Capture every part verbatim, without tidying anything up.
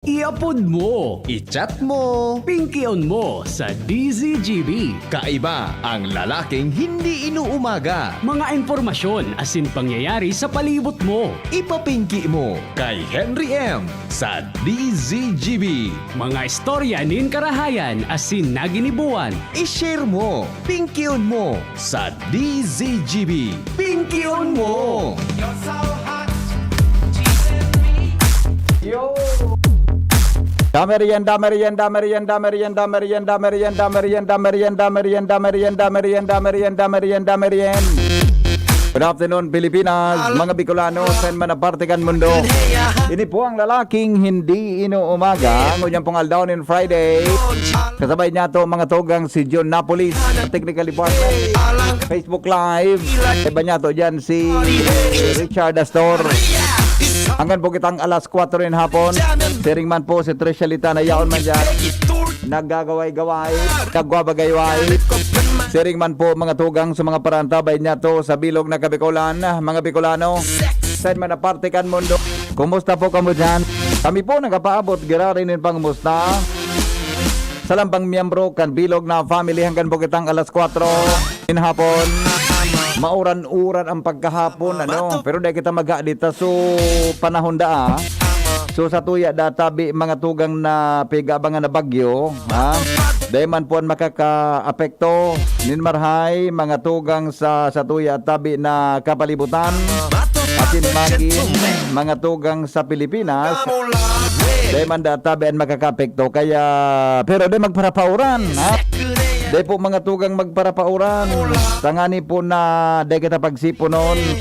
I-upload mo, i-chat mo, pingkion mo sa D Z G B. Kaiba ang lalaking hindi inuumaga. Mga impormasyon asin pangyayari sa palibot mo. Ipapingki mo kay Henry M sa D Z G B. Mga istorya nin karahayan asin naginibuan. I-share mo, pingkion mo sa D Z G B. Pingkion mo! Yo! Damerienda, merienda, merienda, merienda, merienda, merienda, merienda, merienda, merienda, merienda, merienda, merienda, merienda, merienda, merienda. Good afternoon, Pilipinas, mga Bicolano, saan man na parte kan mundo. Ini po ang lalaking hindi inuumaga, ngunyan pong aldaw nin Friday. Kasabay niya to, mga tugang, si John Napolis, Technical Department, Facebook Live. Iba niya to dyan, si Richard Astor. Hanggang po kitang alas kwatro nin hapon. Siring man po si Tricia Litana, yaon man dyan. Naggagaway-gaway, nagwabagayway. Siring man po, mga tugang, sa mga parantabay niya to sa bilog na Kabikolan, mga Bicolano. Saan man na parte kan mundo. Kumusta po kamo dyan? Kami po nagapaabot, giraray nin pangumusta. Sa lambang miyembro kan bilog na family, hanggang po kitang alas kwatro nin hapon. Mauran-uran ang pagkahapon, ano? Pero dai kita maga dita, so panahon daa. So, sa tuya da tabi, mga tugang na pig-abangan na bagyo, ha? Dai man po an makakaapekto nin marahay, mga tugang sa, sa tuya tabi na kapalibutan. Asin magin, mga tugang sa Pilipinas, dai man da tabi an makakaapekto. Kaya, pero dai magparapauran, ha? Dai po, mga tugang, magparapauran. Tangani po na dai kita pagsiponon.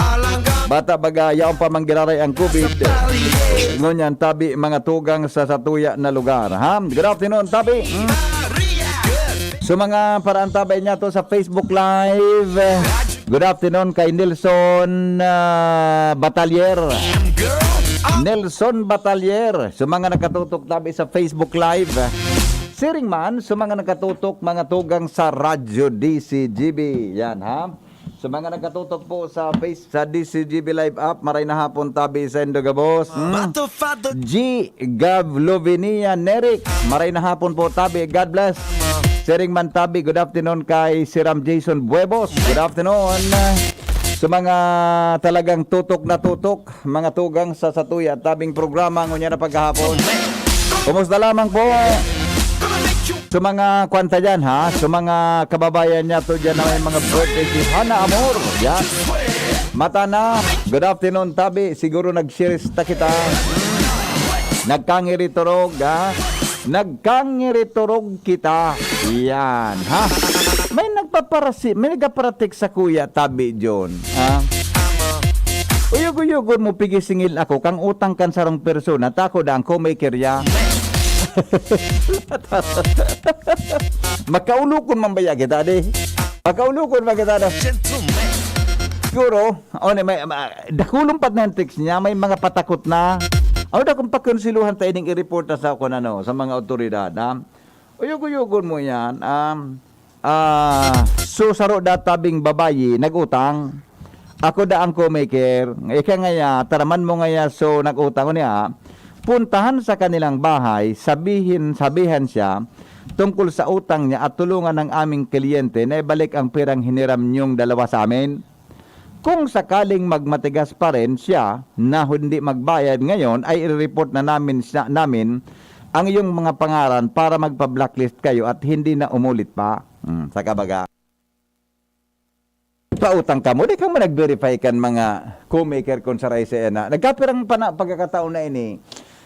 Bata baga, yaon pa man giraray ang COVID. Ngunyan, tabi, mga tugang sa satuya na lugar, ha? Good afternoon, tabi. Hmm? So, mga paraantabay niya to sa Facebook Live. Good afternoon kay Nelson, ah, Batalier. Nelson Batalier. So, mga nakatutok tabi sa Facebook Live. Siring man, so mga nakatutok, mga tugang sa Radyo D C G B. Yan, ha? Sa mga nakatutok po sa Face, sa D C G B Live app, maray na hapon tabi sa indo gabos. Hmm? G Gav Lovenia Neric, maray na hapon po tabi. God bless. Siring man tabi, good afternoon kay Siram Jason Buebos. Good afternoon. Sa mga talagang tutok na tutok, mga tugang sa satuya tabing programa ngunyan na paghahapon. Kumusta lamang po? Sa mga kwanta dyan, ha? Sa mga kababayan niya to dyan na may mga birthday, si Hana Amor. Yan. Mata na. Good afternoon, tabi. Siguro nag-shirista kita. Nagkangiriturog, ha? Nagkangiriturog kita. Yan, ha? May nagpaparasi-, may nagpaparatik sa kuya, tabi, John. Ha? Uyog-uyogon mo, pigisingil ako, kang utang kan sarong persona, tako da ang komekerya. Makaulukon man baya kita, di? Makaulukon man kita, no? Siguro, o, ni, may, ma-, dakulong pa na yung text niya, may mga patakot na. Ano da kung pakonsiluhan ta ining i-report na sa, kung ano, sa mga otoridad, ha? Uyog-uyogon mo yan, um, ah, so saro da tabing babayi, nag-utang. Ako da ang komeker. Ika ngaya, taraman mo ngaya, so nag-utang ko niya. Puntahan sa kanilang bahay, sabihin, sabihan siya tungkol sa utang niya at tulungan ng aming kliyente na ibalik ang perang hiniram niyong dalawa sa amin. Kung sakaling magmatigas pa rin siya na hindi magbayad ngayon, ay i-report na namin siya, namin ang iyong mga pangaran para magpa-blacklist kayo at hindi na umulit pa. Hmm, sa kabaga. Pautang ka mo, di ka mo nag-verify kan mga komeker kon saray sa ena. Nagkapirang pana-, pagkakataon na ini.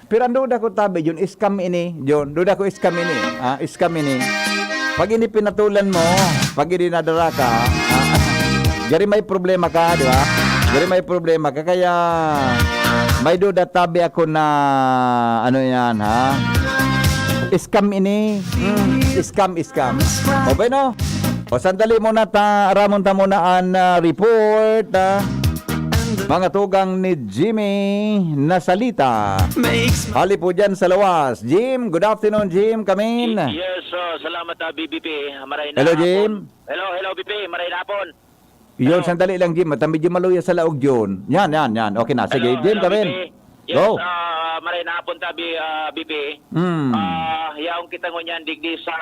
Pero ang duda ko, tabi, John, scam ini, John. Duda ko, scam ini. Ah, scam ini. Pag ini pinatulan mo, pag ini nadara ka, ah, gari may problema ka, di ba? Gari may problema ka, kaya may duda, tabi, ako na, ano yan, ha? Scam ini. Hmm, scam, scam. O, bueno. O, sandali muna ta, aramon ta muna an, ah, report, ah. Mga tugang ni Jimmy Nasalita. Hali po dyan sa lawas. Jim, good afternoon, Jim. Kamin. Y-, yes, oh, salamat, ah, B B P. Maray na Hello, hapon. Jim. Hello, hello, B P. Maray na hapon. Yun, Hello. Sandali lang, Jim. At medyo maluya sa laog yun. Yan, yan, yan. Okay na. Sige, Hello, Jim, hello, kamin. B P. Yes, Go. ah, Ah, maray na hapon tabi, ah, B P. Mm. Ah, yaon kita ngunyan digdi sa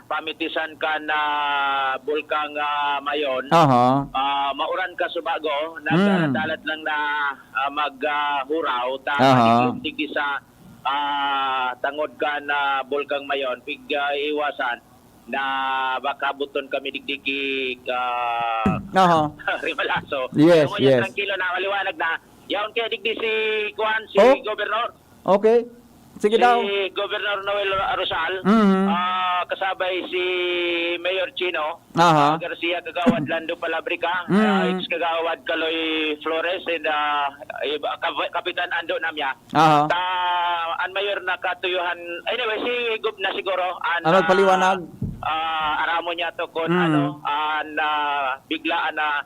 pamitisan kan, ah, Bulkang, ah, Mayon. Aha. Ah, mauran ka subago, Mm. nagdalat lang na, ah, mag, ah, huraw, ta Aha. digdi, digdi sa, ah, tangod kan, ah, Bulkang Mayon, pig, ah, iwasan na baka buton kami digdi ki, ah, Aha. Rimalaso. Yes, Ngunyan yes. trangkilo na, maliwanag na. Yaon kaya digdi si, kuwan, si Oh. Gobernador. Okay. Sige daw. Si Gobernador Noel Rosal, Mhm. ah, kasabay si Mayor Chino, Aha. ah, Garcia, Kagawad Lando Palabrica, Mm. ah, ex-Kagawad Kaloy Flores, and, ah, iba, Kap-, Kapitan Ando Namya. Aha. Ta, an mayor na katuyuhan, anyway, si Gob na siguro, an, Ah, magpaliwanag. ah, ah, aramon niya to kun Mm. ano, an, ah, biglaan na,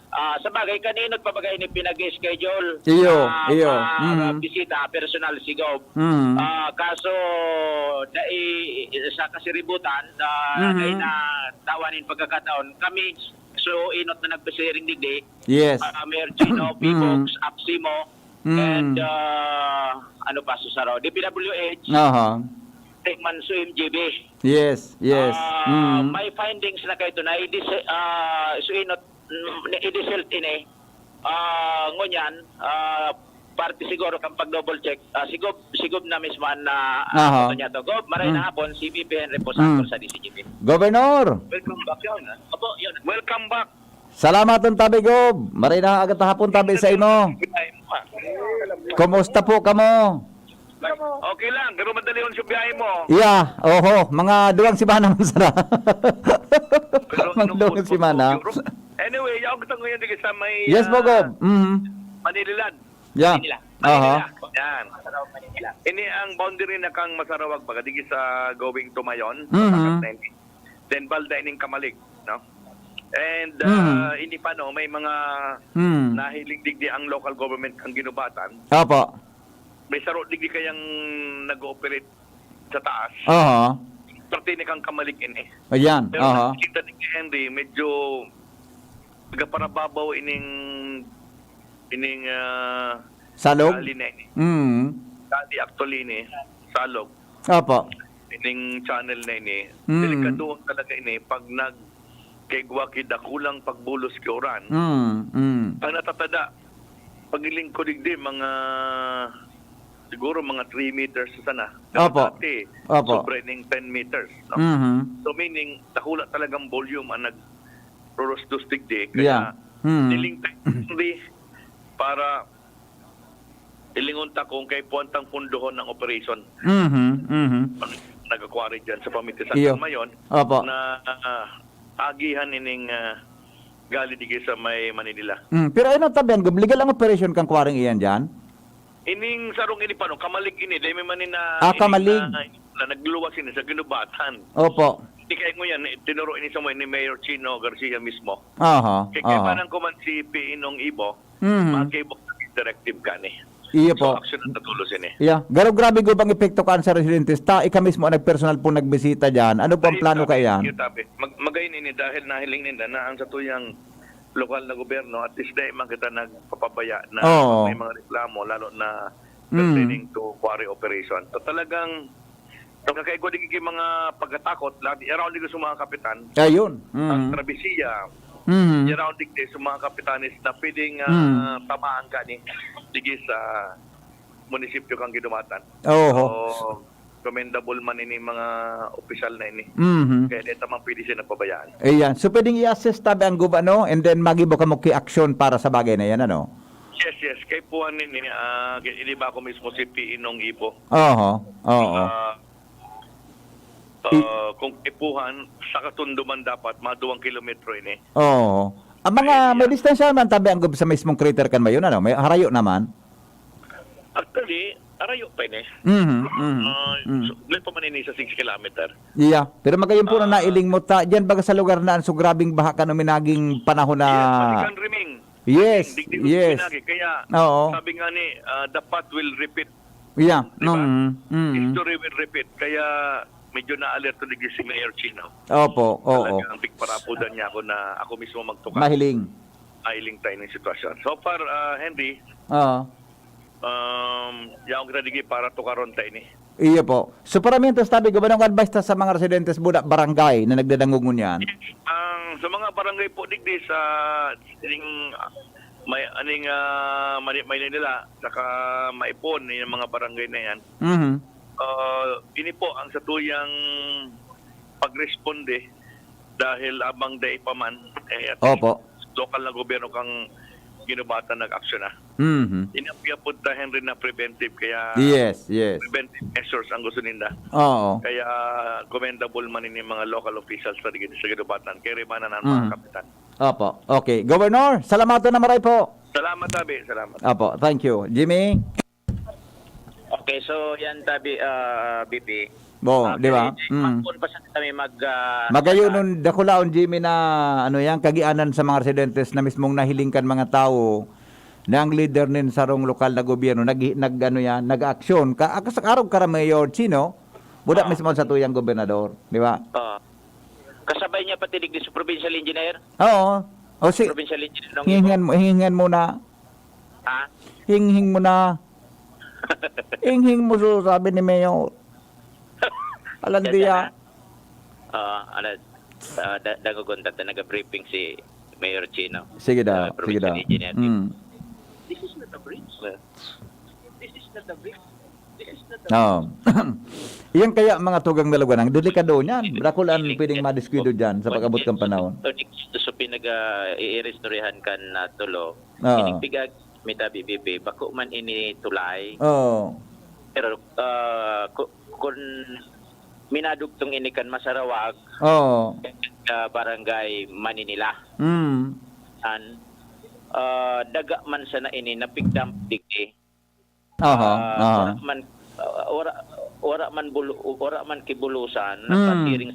ah, sa bagay, kanino pa bagay ni pinag-schedule Iyo, na iyo. pa-, Mm. bisita, personal si Gob. Mm. Ah, kaso, dai, sa kasiributan, na, Mhm. dai na tawan nin pagkakataon. Kami, so, inot na nagpasiring digdi, Yes. ah, Mayor Chino, Mm. Pibox, Apsimo, Mm. and, ah, ano pa, Susaro, D P W H, Aha. Tek man su M G B. Yes, yes. Ah, Mm. may findings na kayo na, idis-, ah, su inot, mm, idisult ini. Ah, ngunyan, ah, parte siguro kan pag-double check. Ah, si Gob, si Gob na mismo an, ah, Aha. ano niya to. Gob, maray Mm. na hapon, si V P Henry Posator Mm. sa D C G P. Gobernador! Welcome back yan, ah. Opo, yun. Welcome back. Salamat untabi, Gob. Maray na aga ta hapon tabi sa imo. Kumusta po kamo? Okay lang, pero madali ang biyahe mo. Yeah, oho, mga duwang semana man sana. Pero Mga duwang semana. Anyway, yaon kita ngayon dito sa may, Yes po, ah, Gob. Mhm. Manililan. Yeah. Manila. Aha. Manila. Yan. Ini ang boundary na kang Masarawag, baga, digi sa going to Mayon, Mhm. patakas na ini. Then, balda ining Kamalig, no? And, Mhm. ah, ini pa, no, may mga Hmm. nahiling digdi ang local government kang Ginubatan. Apo. May saro digdi kayang nag-ooperate sa taas. Aha. Parte ni kang Kamalig ini. Ayan, Pero aha. nakikita ni Henry, medyo nagaparababaw ining, ining, ah, Salog? gali na ini. Mm. Gali actually ini, salog. Apo. Ining channel na ini, Mm. delikado talaga ini pag nag-, kaigwa ki dakulang pagbulos ki uran. Mm, mm. Ang natatada, pag-iling ko digdi, mga, siguro mga three meters sana. Pero Opo. dati, Opo. sobra ning ten meters, no? Mhm. So, meaning, dakula talagang volume ang nag-, rurusdos digdi. Kaya, Yeah. Hmm. niling tayo para ilingon ta kung kaipuhan tang pundohon ang operation. Mhm, mhm. Nag-quarry dyan sa pamitisan Iyo. Mayon Opo. na, ah, agihan ining, ah, gali digdi sa may Manila. Mm, pero ano tabi, ang legal ang operation kang quarry iyan dyan? Ining sarong ini pa, no, Kamalig ini, dai may man na, Ah, ining Kamalig. na, na nagluwas ini sa Ginubatan. Opo. Di kaya ngunyan, eh, tinuro ini sa mo ni Mayor Chino Garcia mismo. Aha, Kaya aha. kaibanan ko man si P N Ong Ibo, Mhm. makibok directive ka ni. Iyo So, po. action na tulos ini. Yeah. Garo grabe, Gob, ang epekto kan sa residentes. Ta, ika mismo ang nagpersonal po nagbisita dyan. Ano po ang Ay, plano tabi, kaiyan? yun, tabi. Mag-, magayon ini dahil nahiling ninda na ang satuyang lokal na gobyerno, at least dai man kita nagpapabaya na Oo. may mga reklamo, lalo na Mm. pertaining to quarry operation. So, talagang nakakaigwa digdi mga pagkatakot, lahat, around digdi sa mga kapitan, Ayun. ang Mm. travesiya, Mm. around digdi sa mga kapitanes na pwedeng, ah, Mm. tamaan ka ni, digdi sa munisipyo kang Ginubatan. Oho. So, commendable man ini mga opisyal na ini. Mhm. Kaya di tamang pwede siya napabayaan. Ayan. So, pwedeng i-assess tabi ang gob-, ano, and then magibo kamo ki aksyon para sa bagay na yan, ano? Yes, yes. Kaipuhan ini, ah, ini ba ako mismo si P N Ong Ibo? Oho. Oo. Ah, I- ah, kung kaipuhan, sa Katundo man dapat, mga duwang kilometro ini. Oo. Ang mga, Ay, may yeah. distansya man tabi ang gob sa mismong crater kan Mayon, ano? May harayo naman? Actually, arayo pa ini. Mhm, mhm, Ah, mhm. so, may pa man ini sa six kilometer. Yeah. Pero magayon po na Ah. nailing mo ta, diyan baga sa lugar na ang so grabing baha kan uminaging panahon na Yes, pati kan Riming. Yes, Digdi yes. pinagi. Kaya, Oo. sabi nga ni, ah, the path will repeat. Yeah. Di ba? Mm, mm. History will repeat. Kaya, medyo na-alerto digdi si Mayor Chino. Opo, oo. Talagang pigparapudan niya ako na ako mismo magtukang. Mahiling. Mahiling tayo ng sitwasyon. So far, ah, Henry, Oo. Um, yaong ginadigdi para tukaron ta ini. Iyo po. So, para mintos tabi, Gobernador, advice ta sa mga residentes buda barangay na nagdadangog ngunyan? Ang, sa mga barangay po digdi sa ining, may, aning, ah, Mani-, Maynila, saka Maipon, yung mga barangay na yan. Mhm. Ah, ini po ang satuyang pagresponde dahil abang dai pa man, eh, at Opo. lokal na gobyerno kang ginubatan nag-aksyon na. Mhm. Inapya po tahan rin na preventive, kaya Yes, yes. preventive measures ang gusto ninda. Oo. Kaya commendable man ini mga local officials sa, sa ginubatan. Kaya ribanan ang mga Mhm. kapitan. Opo. Okay. Governor, salamaton na maray po. Salamat, Tabi. Salamat. Opo. Thank you. Jimmy? Okay, so yan, Tabi, ah, B P. Bo, Ah, di ba? kaya Mm. magpon pa sa kami mag, ah, Magayon nun, dakulaon, Jimmy, na ano yan, kagianan sa mga residentes na mismong nahiling kan mga tawo na ang lider nin sarong lokal na gobyerno nag, nag, ano yan, nag-aksyon. Ka, kas-, karog ka ra, Mayor Chino, buda Ah. mismo sa tuyang gobernador, di ba? Ah. Kasabay niya pati digdi sa provincial engineer? Oo. O si, Provincial engineer nung hingan mo, hingan mo na. Ha? Hinghing mo na. Hinghing mo, so, sabi ni Mayor. Alandiya. Yan, yan, ah. Oo, ano, ah, da-, dangogon ta, ta, naga-briefing si Mayor Chino. Sige daw, Ah, sige provincial daw. engineer. Mm. This is not a bridge. This is not a bridge. This is not a Oo. Iyan kaya, mga tugang na luganang, delikado niyan. Dakul an pwedeng madiskuido dyan sa pag-abot kan panahon. So, pinag, ah, iiristoryahan kan, ah, tulo. Oo. Ining pigag-, Mitabi, B P, bako man ini tulay. Oo. Pero, ah, ku-, kun minadugtong ini kan Masarawag, Oo. sa barangay Maninila. Mm. An, ah, daga man sana ini napigdamp digdi. Aha, Ah, aha. wala man, ah, wala, wala man bulu-, wala man kibulusan, Mm. napatiring,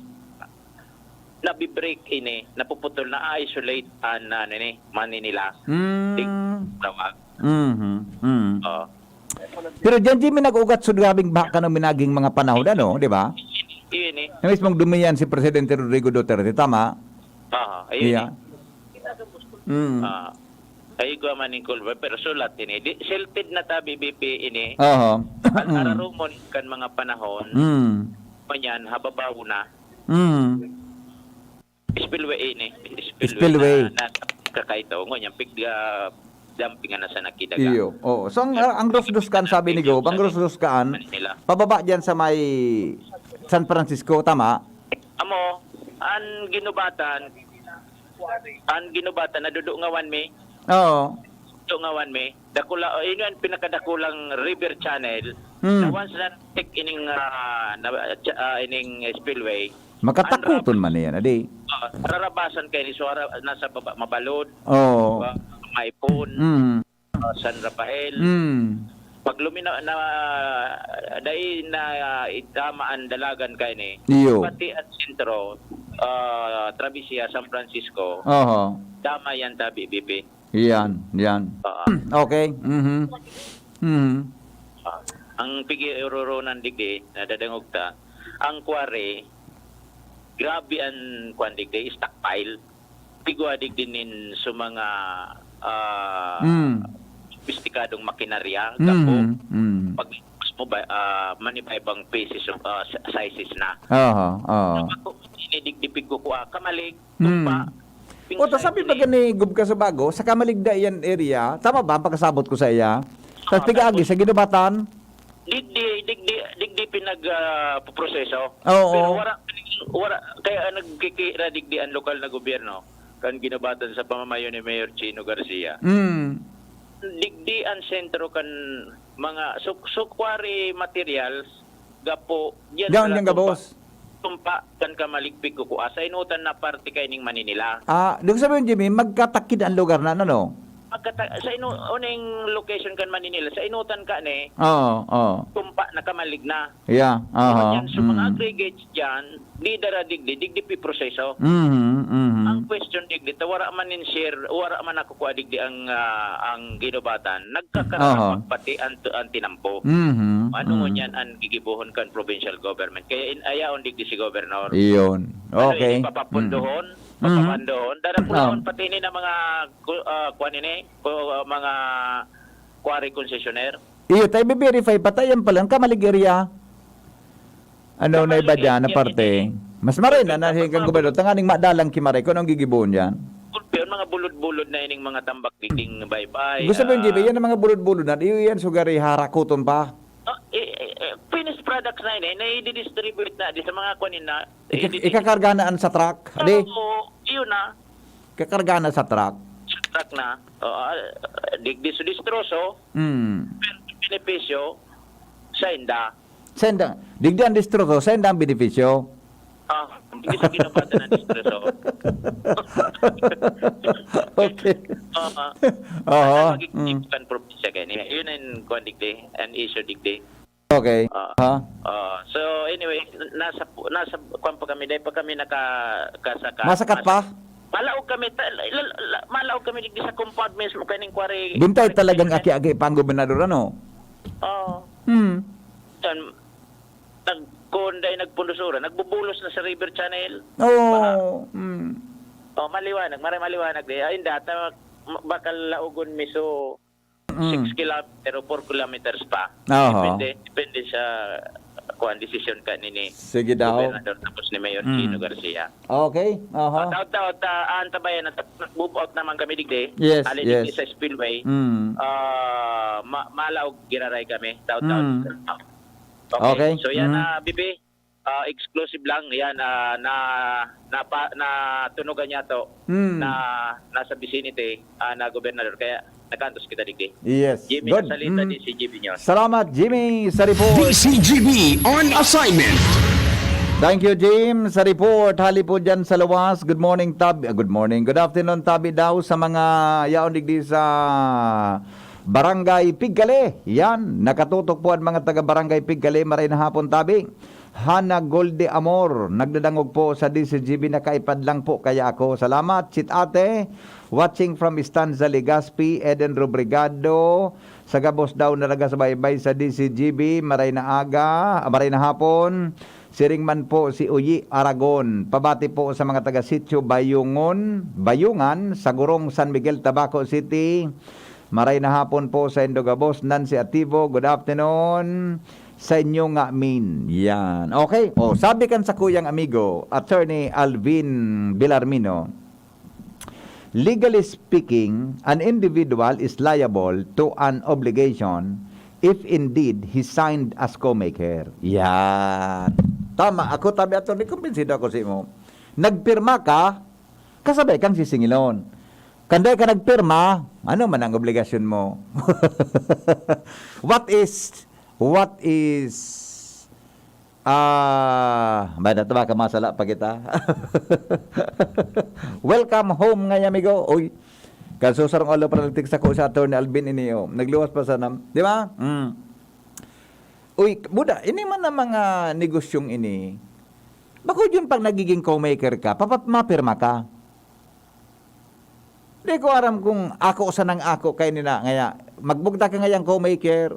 nabi-break ini, napuputol, na-isolate an, ano ni, Maninila. Mm. Tig-, tawag. Mhm, mm. Oo. Pero diyan, Jimmy, nag-ugat sa grabing baha kan minaging mga panahon, ano, di ba? Yun eh. Na mismong dumiyan si Presidente Rodrigo Duterte, tama? Aha, ayun Iya. eh. Mm. Ah, ay, igwa man ning culvert, pero sulat ini. Di, silted na tabi, B P ini. Aha. Ang Mm. ararumon kan mga panahon, Mm. manyan, hababaw na. Mm. Spillway ini. Spillway Spillway. na, na kakaito. Ngunyan, pig, ah, dumping na sa nakidaga. Iyo. Oo. So, ang, ang Rusduskan, sabi ni Gob, ang Rusduskan, Manila. pababa dyan sa may San Francisco, tama? Amo, ang ginubatan, ang ginubatan, nadudungawan mi. Oo. Dungawan mi. Dakula, oh, ini ang pinakadakulang river channel. Hmm. Na once na tik ining, ah, na, ah, ining spillway, Makatakuton ang man niya na di. Ah, rarabasan kayo ni Suara, nasa baba, Mabalod, Oo. ah, Maipon, Mm. ah, San Rafael. Mm. Pag lumina-, na, dai na itama ang dalagan kayo ni. Iyo. Pati ang sentro, ah, Traviesia, San Francisco, Oho. tama yan, tabi, B P. Yan, yan. Oo. Okay. Mhm. Mhm. Ah, ang pigi-, ororonan digdi, nadadangog ta, ang quarry, grabe ang kwan digdi, stockpile. Pigwa digdi nin sa mga, ah, Mm. sophisticadong makinarya, Mhm. gapo. Mm. Pag mas mo ba, ah, manibaybang pieces of, ah, si-, sizes na. Aha, aha. Ako, ini digdi pigkukua, kamalig, Hmm. tumpa. O, ta sabi ba gani, Gub, ka sa bago, sa Kamaligda yan area, tama ba ang pagkasabot ko sa iya? Sa Ah, Tigaagi, tapos sa Ginubatan? Digdi, digdi, digdi pinag, ah, proseso. Oo. Pero wala, wala, kaya nagkikira digdi ang lokal na gobyerno, kan Ginubatan sa pamamayo ni Mayor Chino Garcia. Mm. Digdi ang sentro kan mga su-, su-, quarry materials, gapo, diyan Diyan, sa diyan Latumba. gabos. Tumpa kan Kamalig pigkukua, sa inutan na parte kay ning Maninila. Ah, di ko sabihin, Jimmy, magkatakid ang lugar na, ano? Magkata-, sa inu-, uning location kan Maninila, sa inutan ka ni, Oo, oo. tumpa na, kamalig na. Yeah, aha, Yan, so, mga mm. aggregates dyan, di dara digdi, digdi pi proseso. Mhm, mhm. Ang question digdi, ta wala man nin share, wala man nakukuha digdi ang, ah, ang Ginubatan. Nagkakarapak Aha. pati ang, ang tinampo. Mhm, Ano mo mhm. niyan ang gigibohon kan provincial government? Kaya in, ayaon digdi si governor. Iyon. Ano Okay. ini, papapundohon? Mhm. Mhm. Papapandohon? Darakulahon Oh. pati ini na mga ku-, ah, kuwan ini, ku-, ah, mga quarry concessionaire. Iyo, tayo i-verify pa tayo yan pala. Ang kamalig area. Ano na iba dyan na parte? Mas maray na nahin kang gobernador. Tanganing madalang kimaray kung anong gigibohon dyan. Gulpi, ang mga bulod-bulod na ining mga tambak digding baybay. Gusto mo yung ah, G B? Yan ang mga bulod-bulod na. Iyo yan, sugari, harakuton pa. Ah, eh, eh, eh, finished products na ini, na i-distribute na di sa mga kunin na. Ika- i-distribute. Ikakarga na an sa truck? Adi? Oo, yun na. Kakarga na sa truck? Sa truck na. Oo, ah, digdi sa distroso, Hmm. Pero sa benepisyo, sa inda. Sa inda. Digdi ang distroso, sa inda ang benepisyo. Ah, hindi sa kinabatan ng distroso. Okay. Oo. Oo. Ano magiging Mm. kan probinsya kaya niya? Yun ang kuwan digdi, an issue digdi. Okay. Ah, Ha? ah, so anyway, nasa pu-, nasa kuwan pa kami, dahil pa kami naka-, kasaka-, Masakat pa? masa-, malaog kami, ta-, la-, la-, la-, malaog kami digdi sa compound mismo, kaning quarry, Buntay quarry talagang commission. Aki-aki pa ang gobernador, ano? Oo. Hmm. Yan, nag-, kung dahil nagpundosura, nagbubulos na sa river channel. Oo. Baha. Hmm. Oh, maliwanag, maray maliwanag di. Ay, data, ma-, bakal laogon mi so Mm. six kilometer o four kilometers pa. Oho. Depende, depende sa kuwan, desisyon ka nini Sige daw. Gobernador tapos ni Mayor Mm. Gino Garcia. Okay, aha. Ah, taot-taot, ah, antabayan na, move out naman kami digdi. Yes, Hali yes. digdi sa spillway. Mm. Ah, ma-, malaog giraray kami. Taot-taot. Mm. Okay. Okay. So, yan, Mm. ah, Bibi. Ah, exclusive lang. Yan, ah, na, napa-, natunugan niya to Mm. na nasa vicinity, ah, na gobernador. Kaya, nagkantos kita digdi. Yes. Jimmy Good. Asalita, Mm. D C G B News. Salamat, Jimmy, sa report. D C G B on assignment. Thank you, Jim, sa report. Hali po dyan sa luwas. Good morning, Tab-, ah, good morning. Good afternoon, tabi daw sa mga yaon digdi sa Barangay Pigkale. Yan, nakatutok po ang mga taga Barangay Pigkale. Maray na hapon, tabi. Hana Gold de Amor, nagdadangog po sa D C G B, nakaipad lang po kaya ako. Salamat, Chit Ate. Watching from Estanza, Legazpi, Eden Robrigado. Sa gabos daw na nagasubaybay sa D C G B, maray na aga, ah, maray na hapon. Siring man po si Uyi Aragon. Pabati po sa mga taga Sitio Bayungon, Bayungan, sa Gurong, San Miguel, Tabaco City. Maray na hapon po sa indo gabos, Nancy Ativo. Good afternoon sa inyo nga min. Yan. Okay. Oh, sabi kan sakuyang amigo, Attorney Alvin Villarmino, "Legally speaking, an individual is liable to an obligation if indeed he signed as co-maker." Yan. Tama. Ako, tabi, Attorney, kumbinsido ako sa imo. Nagpirma ka, kasabay kang sisingilon. Kanday ka nagpirma, ano man ang obligasyon mo? What is, what is, ah, ba, nata ba ka masala pa kita? Welcome home, nga amigo. Uy, kasusarong alo pa nagtik sa ko sa Attorney Alvin ini, oh. Nagluwas pa sana, di ba? Mm. Uy, buda, ini man ang mga negosyong ini. Bako yun pag nagiging co-maker ka, papat mapirma ka. Di ko aram kung ako sanang ako kay nina, ngaya, magbugtak ka ngayang co-maker.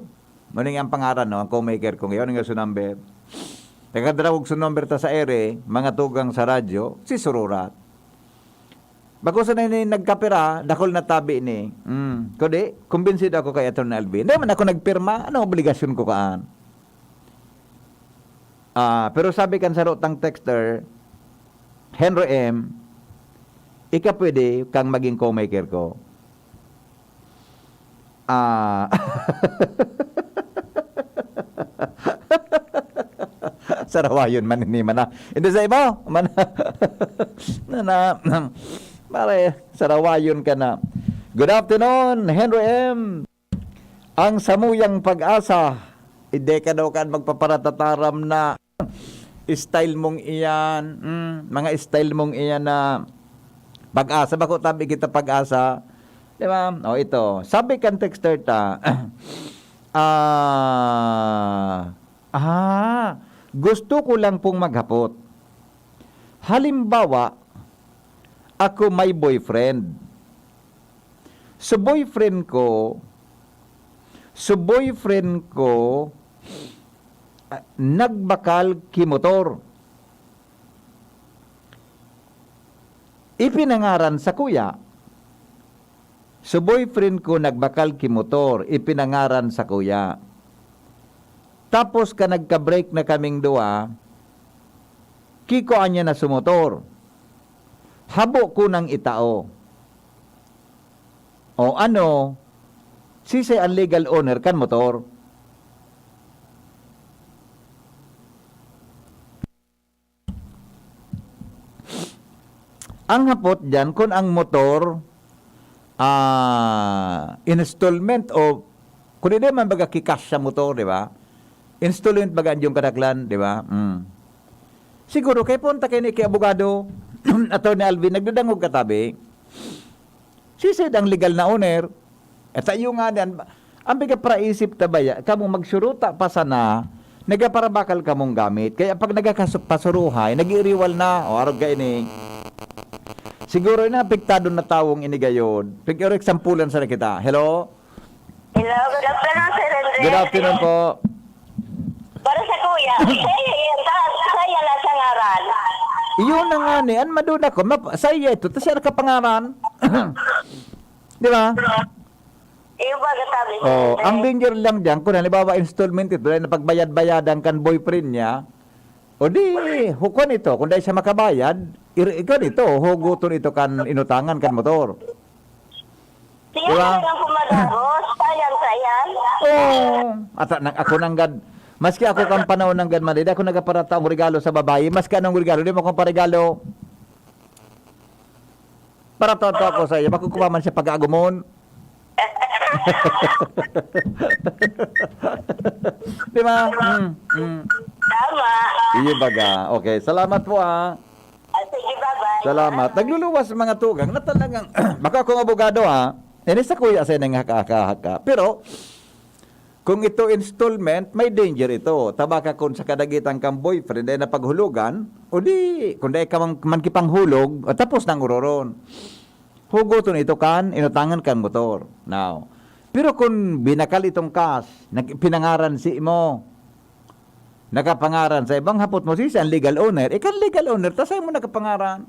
Muna ang pangaran, no? Ang co-maker ko ngayon, ang gusto number. Nagkadrawog sa number ta sa ere, mga tugang sa radyo, si Sururat. Bako sa na ini nagkapira, dakul na tabi ni. Mm. Kudi, kumbinsido ako kay Attorney Alvin. Di man ako nagpirma, ano obligasyon ko kaan? Ah, pero sabi kan saro tang texter, "Henry M, ika pwede kang maging co-maker ko." Ah. Sarawayon man ini, mana. Hindi sa imo, mana. Na, na, pare, sarawayon ka na. Good afternoon, Henry M. Ang samuyang pag-asa, hindi ka daw kan magpaparatataram na style mong iyan, mm, mga style mong iyan na pag-asa, bako tabi kita pag-asa. Di ba? O, ito. Sabi kan texter ta, ah, ah, gusto ko lang pong maghapot. Halimbawa, ako may boyfriend. So, boyfriend ko, so, boyfriend ko, ah, nagbakal ki motor. Ipinangaran sa kuya. So, boyfriend ko nagbakal ki motor, ipinangaran sakuya. Tapos, kan nagka-break na kaming duwa, kikua niya na su motor. Habo ko nang itao. O ano, sisay an legal owner kan motor? Ang hapot diyan, kun ang motor, ah, installment o, kun hindi man baga ki cash sa motor, di ba? Installment baga an iyong kadaklan, di ba? Mm. Siguro, kay punta kaini ki abogado, Attorney Alvin, nagdadangog ka tabi. Sisay ang legal na owner? At iyo nga niyan, ang pigapraisip ta baya, kamo magsuruta pa sana, nagaparabakal kamong gamit. Kaya pag nagakapasuruhay, nag-iiriwal na. O, arog ka ini. Siguro na apektado na tawong ini gayod. Pag-, example-an sana kita. Hello? Hello, good afternoon, Sir Andre. Good afternoon po. Para sa kuya, saya yan, ta-, saya na sa ngaran. Iyon na nga ni, an maduna ko, map-, saya ito, ta siya nakapangaran. Di ba? Iyo ba, gatabi, Sir Oh, Andre? Ang danger lang diyan, kung halimbawa installment ito, dahil napagbayad-bayadan kan boyfriend niya, o di, hukon ito, kung dahil siya makabayad, ir-, ikaw ito, huguton ito kan inutangan kan motor. Siya Diba? talagang pumadagos, sayang, sayang. Oo. At nang ako nanggad, maski ako kan panahon nanggad man, di ako nagaparata ang regalo sa babae, maski anong regalo, di mo akong paregalo. Para tonto ako sa iyo, makukuha man siya pag-aagumon. Di ba? Mm, mm. Tama. Iyo baga. Okay, salamat po, ah. Ah, sige, bye-bye. Salamat. Nagluluwas ang mga tugang na talagang, baka kung abogado, ha, ini sa kuya sa nang haka-haka-haka. Pero, kung ito installment, may danger ito. Tabaka kung sa kadagitan kang boyfriend ay napaghulugan, o di, kung dai ka man, man kipanghulog, o tapos nang uroron. Hugoton ito kan, inutangan kan motor. Now, pero kung binakal itong cash, nag-, pinangaran si mo, nakapangaran sa ibang hapot mo, sisay ang legal owner? Ikaw legal owner, ta sa'yo mo nakapangaran.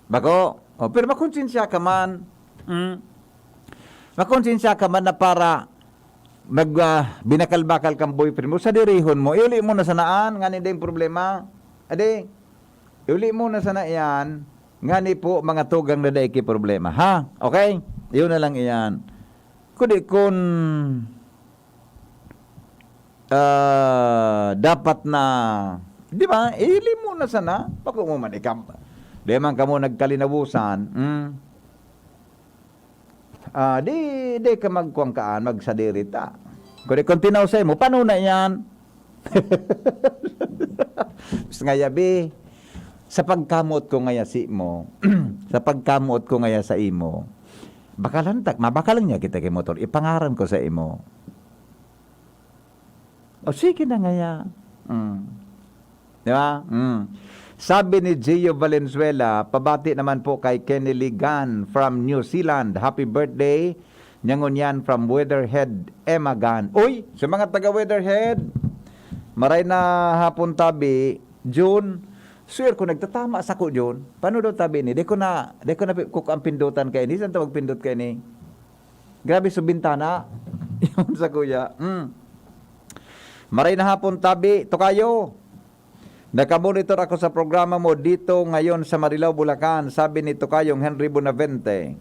Bako? O, pero makonsensya ka man. Mm. Makonsensya ka man na para mag, ah, binakal-bakal kang boyfriend mo, sadirihon mo, iuli mo na sanaan, ngani dai problema. Adi, iuli mo na sana iyan, ngani po, mga tugang na dai ki problema, ha? Okay? Iyon na lang iyan. Kundi kun ah, dapat na, di ba, ihiling mo na sana, bako mo man ikam-, di man kamo nagkalinawosan, hmm? Ah, di, di ka magkuwang kaan, magsadiri ta. Kung di, kung tinaw sa'yo mo, paano na yan? Mas nga yabi, sa pagkamoot ko ngaya si mo, sa pagkamoot ko ngaya sa imo, bakalan tak, mabakalan niya kita ki motor, ipangaran ko sa imo. O, sige na ngaya. Mm. Di ba? Mm. Sabi ni Gio Valenzuela, pabati naman po kay Kenny Ligan from New Zealand. Happy birthday. Niya ngunyan from Weatherhead, Emagan. Uy, sa mga taga Weatherhead, maray na hapon tabi, June. Swear ko, nagtatama sa ko, June. Paano daw tabi ni? Di ko na, di ko na pi-, kuk-, ang pindutan kay ni. Saan tawag pindot kay ni? Grabe sa bintana. Yun sa kuya. Mm. Maray na hapon, tabi, Tokayo. Nakamonitor ako sa programa mo dito ngayon sa Marilao, Bulacan, sabi ni Tokayong Henry Bonavente.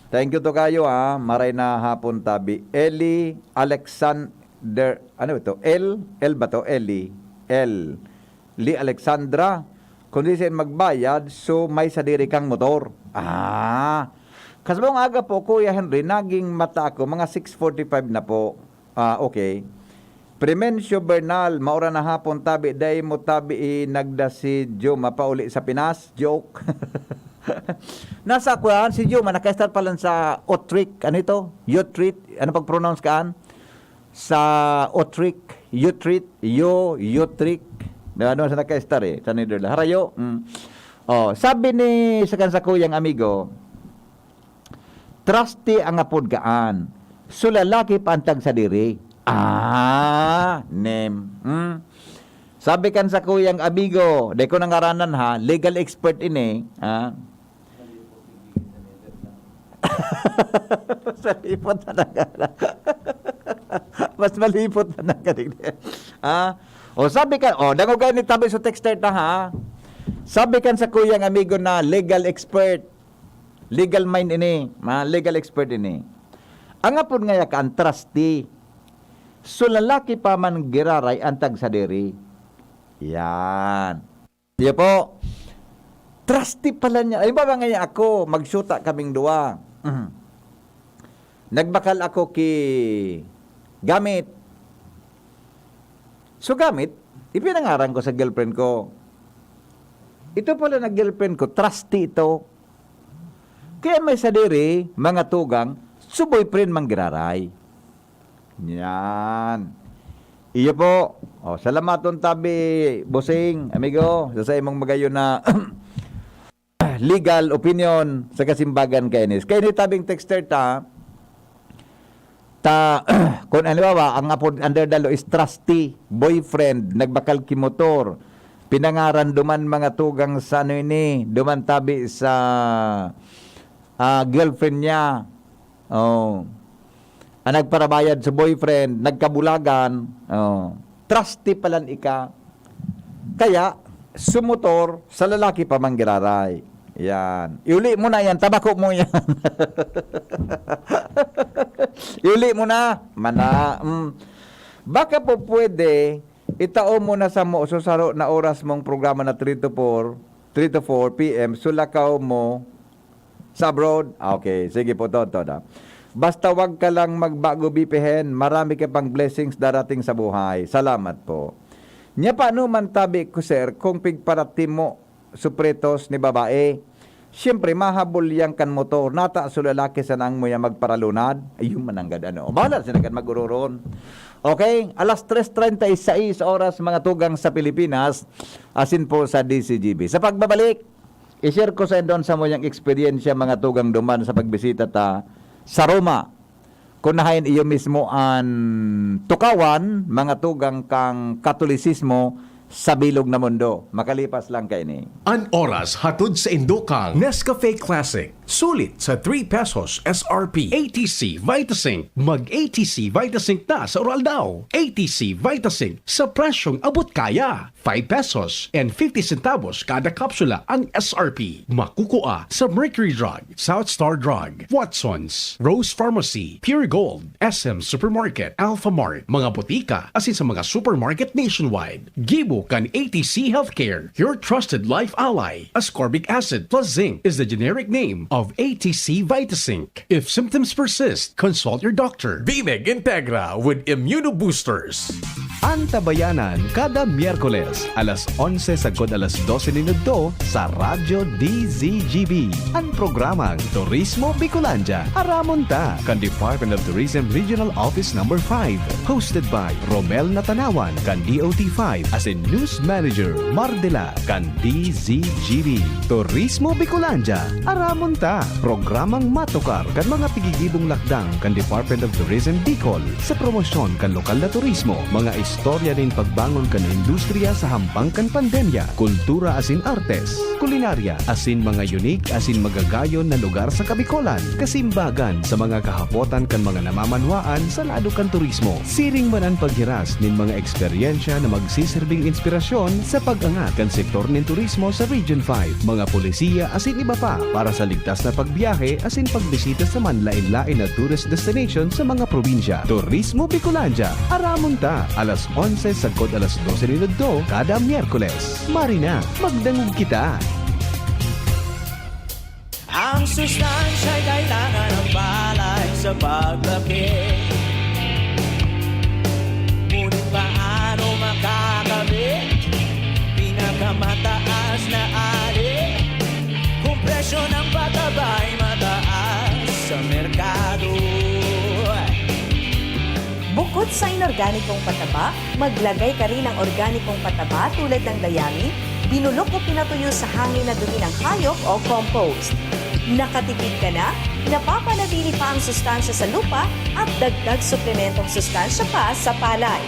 Thank you, Tokayo, ha. Maray na hapon, tabi. Eli Alexander, ano ito? L? L ba to? Eli. L. Li Alexandra, kung di siya magbayad, so may sadiri kang motor. Ah. Kasabong aga po, Kuya Henry, naging mata ako, mga six forty-five na po. Ah, okay. Premencio Bernal, maura na hapon, tabi, dai mo tabi inagda si Joma pauli sa Pinas. Joke. Nasa kuan si Joma, naka-start pa lang sa Utrecht. Ano ito? Utrecht. Ano pag-pronounce kaan? Sa Utrecht, Utrecht, Yo, Utrecht. Na ano sa naka-start eh, sa Netherlands. Harayo. Mm. Oh, sabi ni sa kan sakuyang amigo, "Trusty ang apod kaan. So lalaki pa ang tagsadiri." Ah, name. Hmm? Sabi kan sakuyang amigo, di ko nangaranan ha, legal expert ini, ha? Mas malipot na nagkala. Mas malipot na nagkala. Ah, o sabi ka, o, dangog kayo ni tabi sa texter ta, ha? Sabi kan sa kuyang amigo na legal expert, legal mind ini, ma-, legal expert ini. Ang apod ngaya ka, ang trustee. So, lalaki pa man giraray ang tagsadiri. Yan. Iyo po. Trusty pala niya. Halimbawa ngayon ako, magsyuta kaming duwa. Mhm. Nagbakal ako ki Gamit. So, Gamit, ipinangaran ko sa girlfriend ko. Ito pala na girlfriend ko, trusty ito. Kaya may sadiri, mga tugang, so boyfriend manggiraray. Yan. Iyo po. O, salamaton tabi, bossing, amigo, sa, sa imong magayon na legal opinion sa kasimbagan kainis. Kaya ni tabing texter ta, ta, kung halimbawa, ang apod under the law is trustee, boyfriend, nagbakal ki motor, pinangaran duman mga tugang sa ano ini, duman tabi sa, ah, girlfriend niya. Oh. Ang nagparabayad sa boyfriend, nagkabulagan, oh. Trusty palan ika. Kaya, sumutor sa lalaki pa manggiraray. Yan. Iuli mo na yan, tabako mo yan. Iuli mo na. Mana, mm. Baka po pwede, itao mo na sa mo, so saro na oras mong programa na three to four, three to four P M, so lakaw mo sa abroad. Ah, okay, sige po, Tonton, ah. Basta wag ka lang magbago, B P Hen. Marami ka pang blessings darating sa buhay. Salamat po. Nya paano man tabi ko, sir, kung pigparatimo supretos ni babae? Siyempre, mahabol yan kan motor. Nata so lalaki sa nang mo yan magparalunad. Ayun, mananggad ano. Bahala sila kan mag-ururon. Okay, alas tres treinta y seis oras, mga tugang sa Pilipinas, asin po sa D C G B. Sa pagbabalik, i-share ko sa indon sa mo yang eksperyensya, mga tugang duman sa pagbisita ta sa Roma. Kung nahain iyo mismo an tukawan, mga tugang kang Katolisismo sa bilog na mundo. Makalipas lang kaini. An oras hatod sa indokang Nescafe Classic. Sulit sa three pesos S R P. A T C Vitasync. Mag A T C Vitasync na sa Uraldaw. A T C Vitasync sa presyong abot kaya. Five pesos and fifty centavos kada kapsula ang S R P. Makukua sa Mercury Drug, South Star Drug, Watson's, Rose Pharmacy, Pure Gold, S M Supermarket, Alpha Mart, mga botika, asin sa mga supermarket nationwide. Gibo kan A T C Healthcare, your trusted life ally. Ascorbic acid plus zinc is the generic name of A T C Vitasync. If symptoms persist, consult your doctor. Bimeg Integra with Immunoboosters. Antabayanan kada Miyerkules, alas onse sagkod alas dose nin udto sa Radyo D Z G B. An programang Turismo Bicolandia, aramon ta, kan Department of Tourism Regional Office Number five. Hosted by Romel Natanawan, kan D O T five, asin News Manager Mardela, kan D Z G B. Turismo Bicolandia, aramon ta. Programang matukar kan mga pigigibong lakdang kan Department of Tourism Bicol sa promosyon kan lokal na turismo, mga istorya nin pagbangon kan industriya sa hampang kan pandemya, kultura asin artes, kulinarya, asin mga unique asin magagayon na lugar sa Kabicolan, kasimbagan sa mga kahapotan kan mga namamanwaan sa lado kan turismo. Siring man an paghiras nin mga eksperyensya na magsiserbing inspirasyon sa pag-angat kan sektor nin turismo sa Region five, mga polisiya asin iba pa para sa ligtas na pagbiyahe asin pagbisita sa manlaen-laen na tourist destination sa mga probinsya. Turismo Bicolandia, aramon ta, alas onse sagkod alas dose nin udto kada Miyerkules. Marina, magdangog kita! Ang sustansya'y kailangan ng palay sa paglaki. Ngunit paano makakamit pinakamataas na ali kung presyo ng pataba'y mataas sa merkado? Bukod sa inorganikong pataba, maglagay ka rin ng organikong pataba tulad ng dayami, binulok o pinatuyo sa hangin na dumi ng hayop o compost. Nakatipid ka na, napapanatili pa ang sustansya sa lupa at dagdag suplementong sustansya pa sa palay.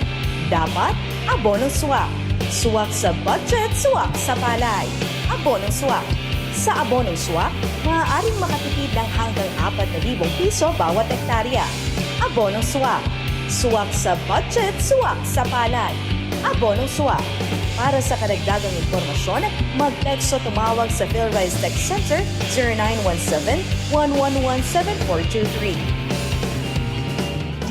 Dapat, abonong swak. Swak sa budget, swak sa palay. Abonong swak. Sa abonong swak, maaaring makatipid ng hanggang apat na libong piso bawat hektarya. Abonong swak. Swak sa budget, swak sa palad. Abonong swak. Para sa karagdagang impormasyon, mag-text o tumawag sa PhilRise Tech Center zero nine one seven, one one one seven four two three.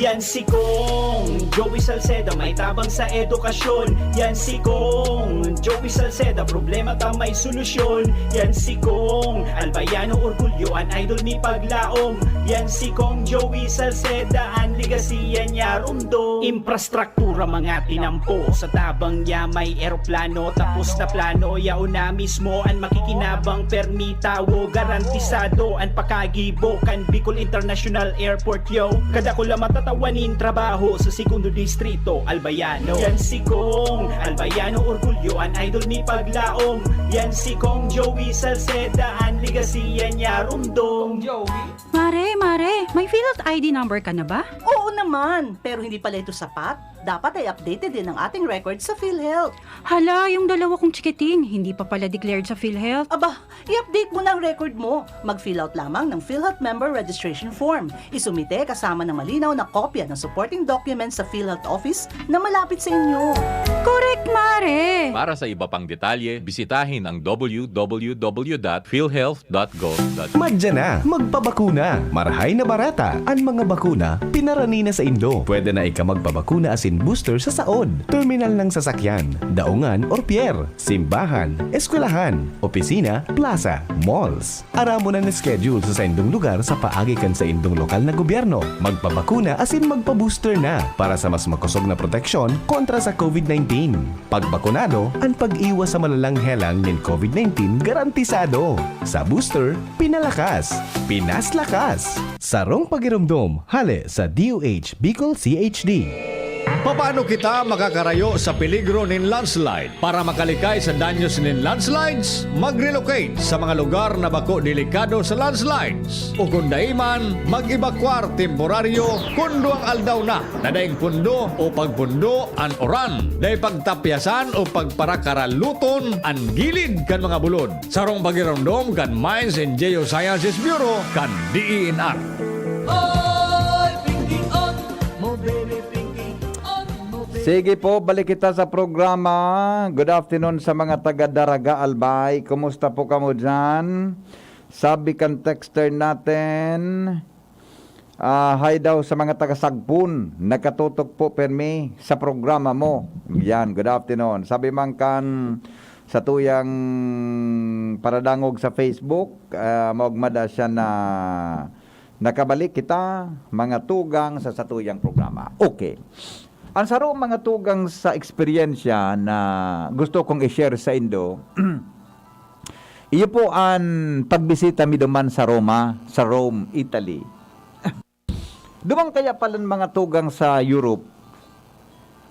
Yan si Kong Joey Salceda, may tabang sa edukasyon. Yan si Kong Joey Salceda, problema ta may solusyon. Yan si Kong Albayano, orgulyo an idol mi paglaom. Yan si Kong Joey Salceda, an legacy yan niya rumdom. Infrastruktura mga tinampo, sa tabang niya may eroplano, tapos na plano, yaon na mismo an makikinabang, permi tawo, garantisado an pakagibo kan Bicol International Airport, yo. Kadakula matatawa nin trabaho sa segundo distrito, Albayano. Yan si Kong Albayano, orgulyo an idol mi paglaom. Yan si Kong Joey Salceda, an legacy yan niya rumdom. Mare, mare, may PhilHealth I D number ka na ba? Oo naman, pero hindi pala ito sapat. Dapat ay updated din ang ating record sa PhilHealth. Hala, yung dalawa kong chikiting, hindi pa pala declared sa PhilHealth. Aba, i-update mo na ang record mo. Mag-fill out lamang ng PhilHealth Member Registration Form. Isumite kasama ng malinaw na kopya ng supporting documents sa PhilHealth Office na malapit sa inyo. Correct, Mare! Para sa iba pang detalye, bisitahin ang w w w dot philhealth dot gov dot p h. Madya na, magpabakuna! Marahay na barata an mga bakuna, pinarani na saindo. Pwede na ika magpabakuna asin booster sa saod, terminal ng sasakyan, daungan or pier, simbahan, eskwelahan, opisina, plaza, malls. Aramon an schedule sa saindong lugar sa paagi kan saindong lokal na gobyerno. Magpabakuna asin magpa-booster na para sa mas makosog na proteksyon kontra sa COVID nineteen. Pagbakunado, an pag-iwas sa malalang helang nin COVID nineteen garantisado. Sa booster, pinalakas, pinaslakas. Sarong pagiromdom, hale sa D O H Bicol C H D. Papaano kita makakarayo sa peligro nin landslide? Para makalikay sa danyos nin landslides, mag-relocate sa mga lugar na bako delikado sa landslides. O kung dai man, mag-ebakwar temporaryo kun duwang aldaw na na daing pundo o pagpundo an uran. Dai pagtapyasan o pagparakaraluton an gilid kan mga bulod. Sarong pagiromdom kan Mines and Geosciences Bureau kan D E N R. Sige po, balik kita sa programa. Good afternoon sa mga taga Daraga, Albay. Kumusta po kamo dyan? Sabi kan texter natin, ah, hi daw sa mga taga Sagpon. Nakatutok po, permi, sa programa mo. Yan, good afternoon. Sabi man kan sa tuyang paradangog sa Facebook, ah, maugmada siya na nakabalik kita, mga tugang, sa satuyang programa. Okay. Ang saro, mga tugang, sa eksperyensya na gusto kong i-share sa indo, iyo po an pagbisita mi duman sa Roma, sa Rome, Italy. Duman kaya palan, mga tugang, sa Europe,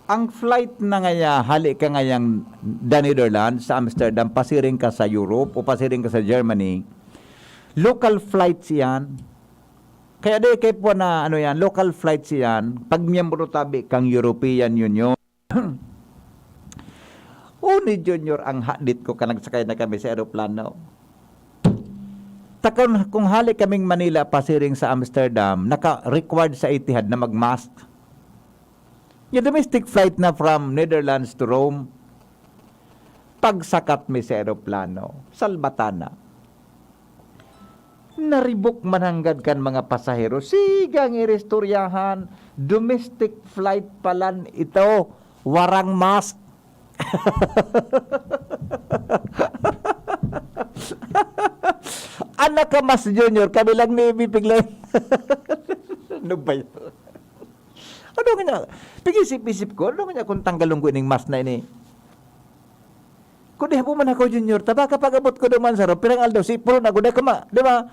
ang flight na ngaya, hali ka ngayang the Netherlands, sa Amsterdam, pasiring ka sa Europe o pasiring ka sa Germany, local flights yan. Kaya di kay po na, ano yan, local flights yan, pag miyembro tabi kang European Union. O ni Junior, ang hadit ko ka nagsakay na kami sa eroplano. Takon, kung hali kaming Manila pasiring sa Amsterdam, naka-required sa Etihad na mag-mask. Yung domestic flight na from Netherlands to Rome, pagsakat mi sa eroplano, salbatana. Naribok man hanggad kan mga pasahero. Sigang iristoryahan, domestic flight palan ito, warang mask. Anak ka mas, Junior, kami lang ni Ibipig lang. Ano ba yun? Ano nga niya? Pag-isip-isip ko, ano nga niya kung tanggalon ko ining mask na ini? Kung di po man ako, Junior, tabaka pag-abot ko naman sa room, pirang aldaw, si Puro na gud ako ma, di ba?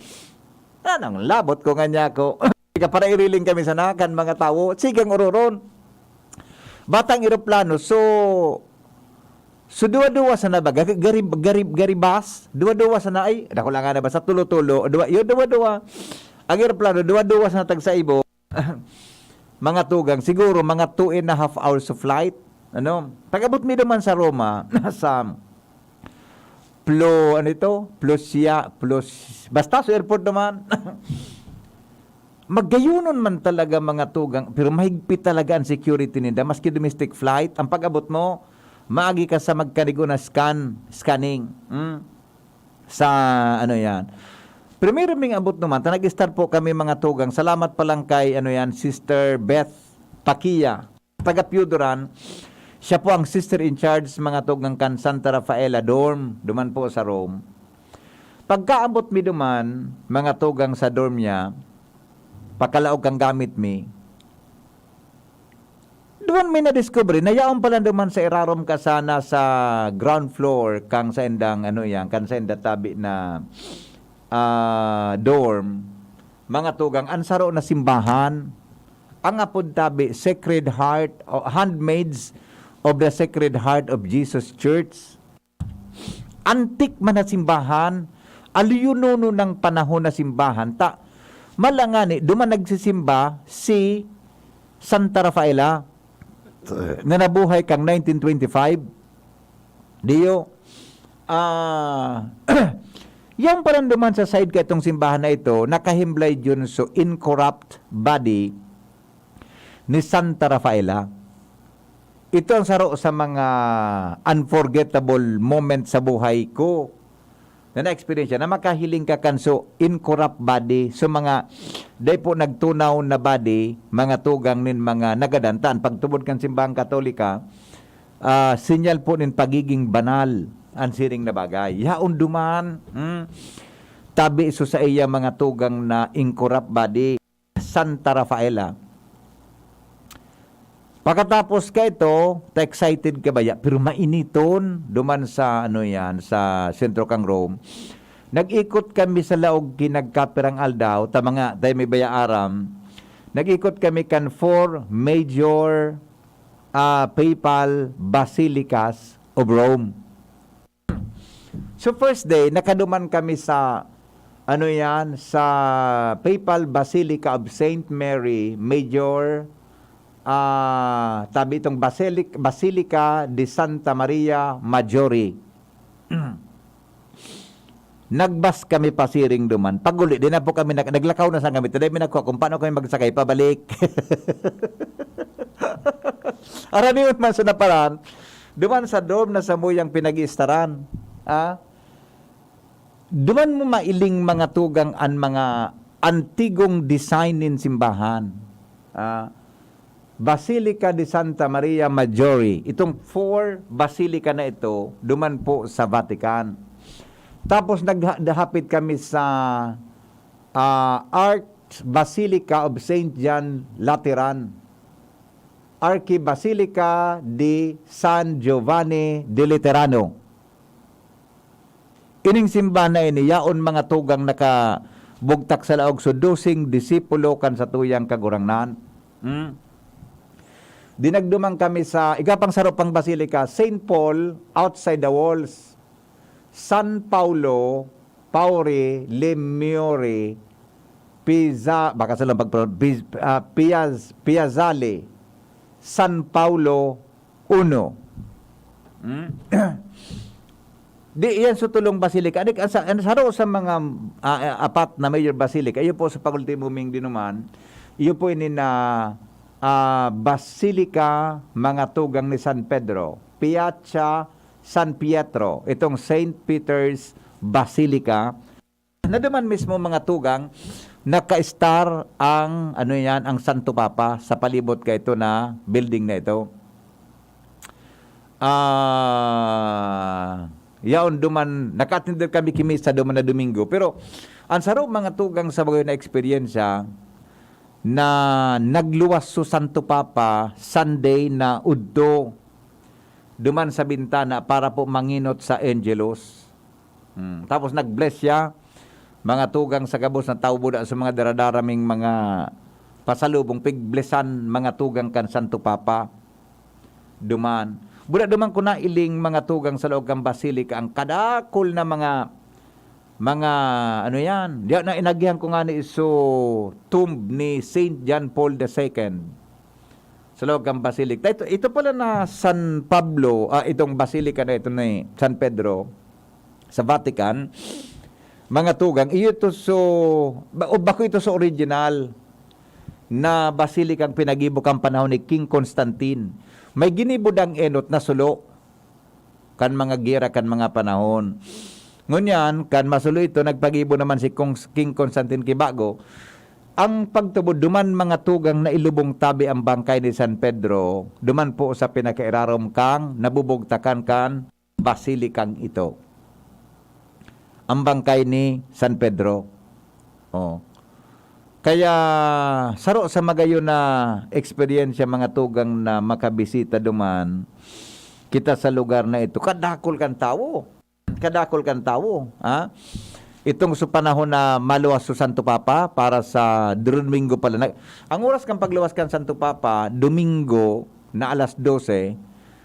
Anong labot ko nga niya ako? Para iriling kami sa nakan mga tawo, sigang ururon. Batang eroplano, so, so duwa-duwa sana ba? Gari, gari, gari, gari bus? Duwa-duwa sana ay, dako lang nga na ba? Sa tulo-tulo, duwa, yun, duwa-duwa. Ang eroplano, duwa-duwa sana tagsaibo. Mga tugang, siguro mga two and a half hours of flight. Ano? Pag-abot mi naman sa Roma, nasa Plo, ano ito? Plo siya, plo s-, basta sa airport naman. Magayonon man talaga mga tugang, pero mahigpit talaga ang security ninda. Maski domestic flight, ang pag-abot mo, maagi ka sa magkanigo na scan, scanning. Hmm? Sa ano yan. Primero ming abot naman, ta nag-start po kami mga tugang. Salamat pa lang kay ano yan, Sister Beth Pakia, taga Pioduran. Siya po ang sister in charge mga tugang kan Santa Rafaela dorm, duman po sa Rome. Pagkaabot mi duman, mga tugang sa dorm niya, pakalaog kan gamit mi, duman mi nadiskubre na yaon pala duman sa irarom ka sana sa ground floor kang saindang ano yan, kan sainda tabi na, ah, dorm, mga tugang, an saro na simbahan. Ang apod tabi, Sacred Heart, o Handmaids of the Sacred Heart of Jesus Church. Antik man na simbahan, aliyonono ng panahon na simbahan. Ta, malangani, duman nagsisimba si Santa Rafaela. Na nabuhay kang nineteen twenty-five. Diyo, ah, yang parandoman sa side ka itong simbahan na ito, nakahimlay yun so incorrupt body ni Santa Rafaela. Ito ang saro sa mga unforgettable moment sa buhay ko na na-experience na makahiling ka kan so incorrupt body, so mga dai po nagtunaw na body, mga tugang nin mga nagadan. Ta an pagtubod kan simbahang Katolika, ah, sinyal po nin pagiging banal an siring na bagay. Yaon duman, hmm, tabi so sa iya mga tugang na incorrupt body. Santa Rafaela. Pakatapos ka ito, ta excited ka baya, pero mainiton duman sa, ano yan, sa sentro kang Rome. Nag-ikot kami sa laog ki nagkapirang aldaw, ta mga, dai mi baya aram. Nag-ikot kami kan four major, ah, papal basilicas of Rome. So first day, nakaduman kami sa, ano yan, sa Papal Basilica of Saint Mary Major, ah, tabi itong Basilic-, Basilica de Santa Maria Maggiore. Nagbas kami pasiring duman. Pag-uli, di na po kami nag-, naglakaw na sa kami. Today, may nagkuha kung paano kami magsakay pabalik. Araniwan man sa naparan, duman sa dorm na samuyang pinag-iistaran. Ah? Duman mo mailing mga tugang an mga antigong design nin simbahan. Ah? Basilica de Santa Maria Maggiore. Itong four basilica na ito, duman po sa Vatican. Tapos nagha-, nahapit kami sa, ah, Archbasilica of Saint John Lateran, Archibasilica de San Giovanni de Laterano. Ining simbahan na ini, yaon mga tugang nakabugtak sa laog so doseng disipulo kan satuyang Kagurangnan. Hmm? Dinagduman kami sa, igapang saro pang basilica, Saint Paul, outside the walls, San Paulo, Pauri, Limiori, Pisa, baka sila magpro-, Pis-, ah, Piaz-, Piazzale, San Paulo, Uno. Hmm? Di, yan sa tulong basilica. Adik, ang sa, ang saro sa mga, ah, ah, apat na major basilica, iyo po sa pag-ultimo ming dinuman, iyo po ini na, ah, Basilica, mga tugang ni San Pedro, Piazza San Pietro, itong Saint Peter's Basilica, na duman mismo mga tugang, naka-star ang, ano yan, ang Santo Papa sa palibot ka ito na building na ito. Ah, yaon duman, naka-attend kami ki misa duman na Domingo. Pero, ang saro mga tugang sa bagay na eksperyensya na nagluwas so Santo Papa Sunday na udto duman sa bintana para po mangenot sa Angelus. Hmm, tapos nag-bless siya, mga tugang sa gabos na tawo buda sa mga daradaraming mga pasalubong, pig-blessan mga tugang kan Santo Papa. Duman. Buda duman ko nailing mga tugang sa laog kan Basilica, ang kadakol na mga, mga, ano yan, diya na inagihan ko nga ni iso tomb ni Saint John Paul the Second. Sa laog kan Basilica. Ito, ito pala na San Pablo, ah, itong Basilica na ito ni San Pedro. sa Vatican, mga tugang, iyo ito so, ba-, o bako ito sa original na basilikang pinagibo kan panahon ni King Constantine. May ginibo dang enot na sulo kan mga gera kan mga panahon. Ngunyan, kan masulo ito, nagpagibo naman si Kong-, King Constantine Kibago. Ang pagtubod, duman mga tugang na ilubong tabi ang bangkay ni San Pedro, duman po sa pinakairarom kang nabubugtakan kan basilikang ito. Ang bangkay ni San Pedro. Oh. Kaya, saro sa magayon na eksperyensya, mga tugang, na makabisita duman kita sa lugar na ito, kadakol kan tawo. Kadakol kan tawo, ha? Itong sa panahon na maluwas si Santo Papa para sa Domingo pala. Nag-, ang oras kan pagluwas kan Santo Papa, Domingo na alas dose,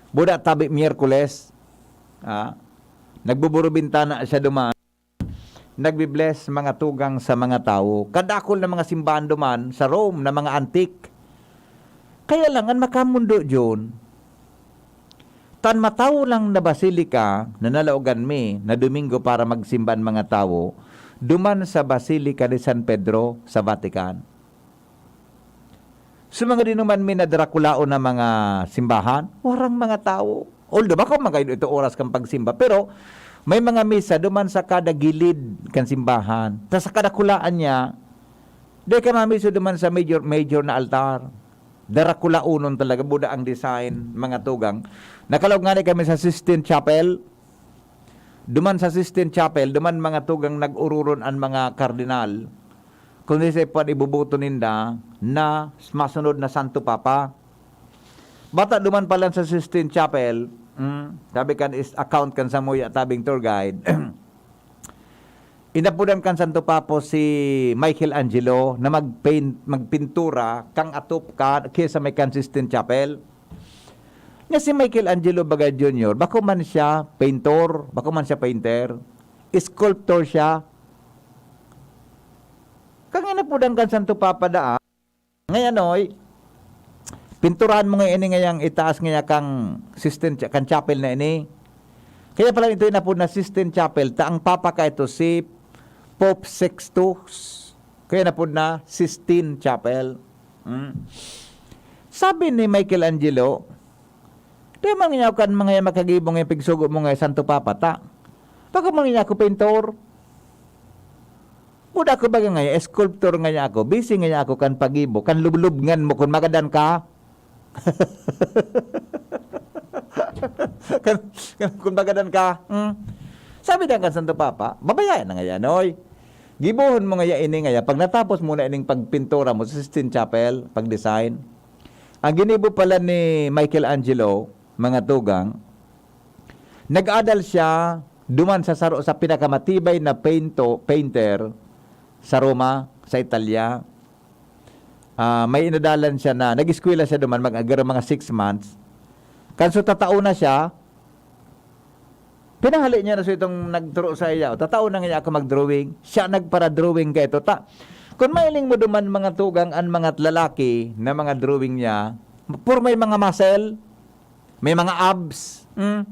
buda tabi Miyerkules, ha? Nagbuburubintana siya duman, nagbi-bless mga tugang sa mga tawo. Kadakol na mga simbahan duman sa Rome na mga antique. Kaya lang, an makamundo diyon, tan matawo lang na basilika na nalaogan mi na Domingo para magsimba an mga tawo, duman sa Basilika de San Pedro sa Vatican. So, mga dinuman mi na darakulaon na mga simbahan, warang mga tawo. Although, bako man kayo ito oras kan pagsimba, pero may mga misa duman sa kada gilid kan simbahan. Ta sa kadakulaan niya, di ka mamiso duman sa major, major na altar. Darakulaonon talaga, buda ang design, mga tugang. Nakalaog ngani kami sa Sistine Chapel. Duman sa Sistine Chapel, duman mga tugang nag-ororon an mga kardinal. Kundi sa ipan iboboto ninda na masunod na Santo Papa. Bata duman pa lang sa Sistine Chapel, mm, sabi kan is account kan samuya tabing tour guide, inapodan kan Santo Papa si Michelangelo na magpaint, magpintura kan atop kan, kaya sa may kan Sistine Chapel. Nga si Michelangelo baga Junior, bako man siya paintor, bako man siya painter, sculptor siya. Kan inapodan kan Santo Papa daa, ngayon, oy, pinturahan mo nga ini ngayang itaas ngaya kang Sistine Cha-, kan chapel na ini. Kaya pala ito inapod na Sistine Chapel, ta ang Papa ka ito si Pope Sixtus. Kaya inapod na Sistine Chapel. Hmm. Sabi ni Michelangelo, "Di man niya kan mga yan makagibo nga pigsugo mo nga Santo Papa ta. Bako man niya ako pintor. Buda ako baga ngaya, sculptor ngaya ako. Busy ngaya ako kan pagibo, kan lublubngan mo kun magadan ka." Kan, kan, kun magadan ka. Hmm. Sabi na kan Santo Papa, "Babayaan na ngaya, noy. Gibohon mo ngaya ini ngaya. Pag natapos mo na ining pagpintura mo sa Sistine Chapel, pag-design." Ang ginibo pala ni Michelangelo, mga tugang, nag-adal siya duman sa saro sa pinakamatibay na painto-, painter sa Roma, sa Italia. Ah, may inadalan siya na, nag-eskwela siya duman, mag-, agar mga six months. Kan so tatao na siya, pinahali niya na so itong nagturo sa iya, "O, tatao na nga ako mag-drawing." Siya nagpara-drawing ka ito. Ta-, kun mailing mo duman mga tugang an mga lalaki na mga drawing niya, puro may mga muscle, may mga abs. Hmm.